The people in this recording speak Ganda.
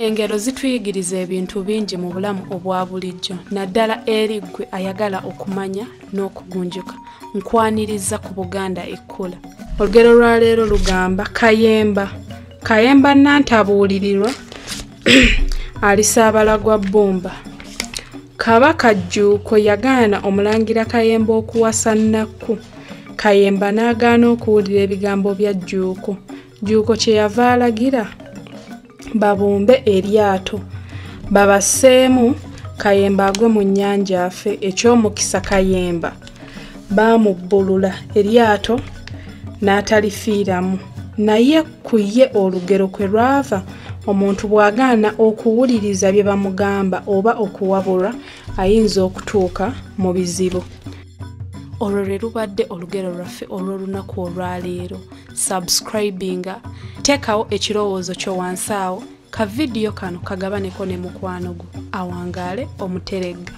Engero zituyigiriza ebintu bingi mu bulamu obwa bulijjo naddala eri ggwe ayagala okumanya n'okugunjuka. Nkwaniriza ku Buganda Ekkula. Olugero lwa leero lugamba Kayemba. Kayemba Nnantabuulirirwa alisaabala gwa bbumba. Kabaka Jjuuko yagaana Omulangira Kayemba okuwasa Nnakku. Kayemba n'agaana okuwulira ebigambo bya Jjuuko. Jjuuko kye yava alagira babumbe eryato babasseemu Kayemba agwe mu nnyanja afe. Eky'omukisa Kayemba baamubbulula eryato n'atalifiiramu. Naye ku ye olugero kwe lwava, omuntu bw'agaana okuwuliriza bye bamugamba oba okuwabulwa ayinza okutuuka mu bizibu. Olwo lwe lubadde olugero lwaffe olw'olunaku olwaleero. Subscribinga, teekawo ekirowoozo kyo wansi awo, ka vidiyo kano kagabaneko ne mukwano gwo. Awangaale omuteregga.